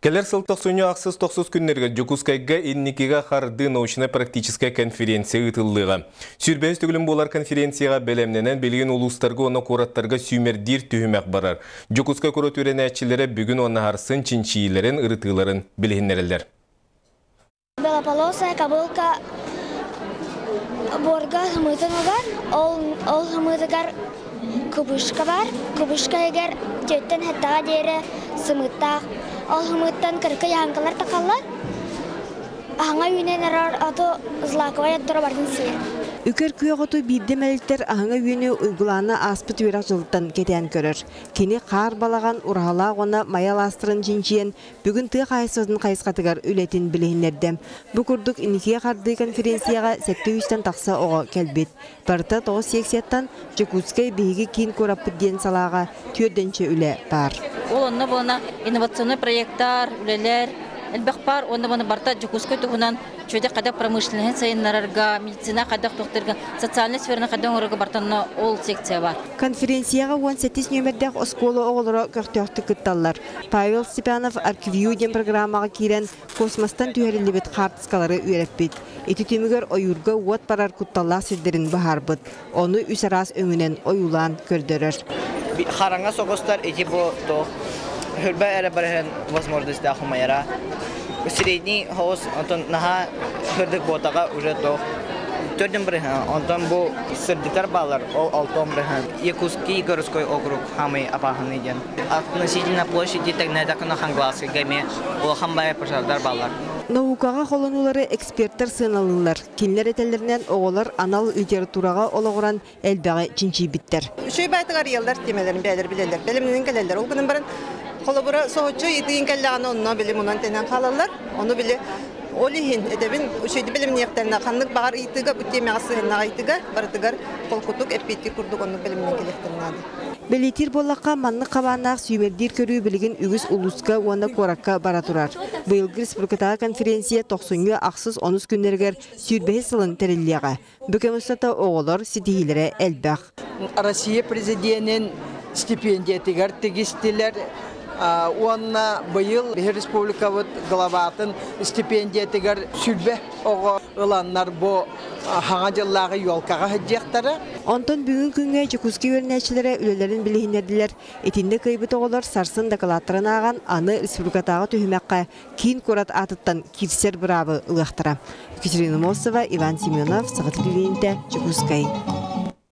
Кэлэр сыл тохсунньу ахсыс тохсус күннэригэр Дьокуускайга инникигэ хардыы научнай-практическай конференция ыытыллыаҕа. Сүүрбэһис төгүлүн буолар конференцияҕа бэлэмнэнэн билигин улуустарга уонна куораттарга сүүмэрдиир түһүмэх барар. Дьокуускай куорат үөрэнээччилэрэ бүгүн уонна сарсын чинчийиилэрин, ырытыыларын билиһиннэрэллэр. Белополосая кобылка буорга ымыытын угар, ол ымыытыгар кубышка бар, кубышка иһигэр түөттэн сэттэҕэ диэри сымыыттаах. Ол ымыыттан кыракый аһаҥкалар тахаллар. Аһаҥа үүнэн эрэр оту злаковай отторо барытын сиир. Үкэр күөх оту биирдэ мэлитэр аһыҥа үөнү Уйгулаана ааспыт үөрэх дьылыттан кэтээн көрөр. Кини хаар балаҕан, ураһалаах уонна мае алаастарын чинчийэн Бүгүн тыа хаһаайыстыбатын хайысхатыгар үлэтин билиһиннэрдэ. Бу курдук Инникигэ хардыы конференцияҕа 700-тэн тахса оҕо кэлбит. Барыта тоҕус секцияттан Дьокуускай биһиги киин куораппыт диэн салааҕа түөрдэнчэ үлэ баар. Ол онно буолана инновационнай проекттар, үлэлэр элбэх баар. Уонна буолана барыта Дьокуускай туһунан чүөдэ хайдах промышленноһын сайыннарарга, медицина хайдах тохтуурга, социальнай сфераны хайдах оҥорорго барыта ол секция бар. Конференцияҕа 18 нүөмэрдээх оскуола оҕолоро көхтөөхтүк кытталлар. Павел Степанов Арквью диэн программаҕа киирэн космостан түһэриллибит хаартыскалары үөрэппит. Ити түмүгэр ойуурга уот барар кутталлаах сирдэрин быһаарбыт. Ону үс араас өҥүнэн ойуулаан көрдөрөр. Хараҥа соҕустар ити бу туох хөрбө эрэ барыһын возможностьтаах умайара. Средний хоҕус онтон наһаа сырдык буотаҕа уже туох төрдүн бырыһын онтон бу сырдытар баалар ол алтон бырыһын Якутский городской округ самый опасный диэн Относительно площади тэҥнээтэххинэ Хангаласскайга эмиэ улахан баайа пожардар бааллар. Наукаҕа холонуулары эксперттэр сыаналыыллар. Кинилэр этэллэринэн, оҕолор анал литератураҕа олоҕуран элбэҕи чинчийбиттэр. Үчүгэй баайтыгар арыйаллар тиэмэлэрин бэйэлэр билэллэр. Бэлэмнэнэн кэлэллэр. Ол гынан баран, холобура, соһуччу ыйытыгын кэллэҕинэ, онно били мунан тэнэн хаалаллар. Ону били ол иһин этэбин, үчүгэйдик бэлэмниэхтэринэ, ханнык баҕар ыйытыыга, бу тиэмэҕэ сыһыаннаах ыйытыыга барытыгар холкутук эппиэттиир курдук оннук бэлэмнэнэн кэлиэхтэрин наада. Бэлиэтиир буоллахха, маннык хабааннаах сүүмэрдиир көрүү билигин үгүс улууска уонна куоракка бара турар. Быйылгы республикатааҕы конференция тохсунньу ахсыс-онус күннэригэр сүүрбэһис сылын тэриллиэҕэ. Бу кэм устата оҕолор ситиһиилэрэ элбэх. Россия президенин стипендиятыгар тигистилэр уонна быйыл биһи республикабыт главатын стипендиятыгар сүрбэ оҕо ыланнар бу Хаҥа дьыллааҕы елкаҕа сылдьыахтара. Онтон бүгүн күҥҥэ Дьокуускай үөрэнээччилэрэ үлэлэрин билиһиннэрдилэр. Итиннэ кыайбыт оҕолор сарсын дакылааттарын ааҕан, аны республикатааҕы түһүмэххэ киин куорат аатыттан киирсэр быраабы ылыахтара. Екатерина Мосова, Иван Семенов, Саха телевидениетэ, Дьокуускай.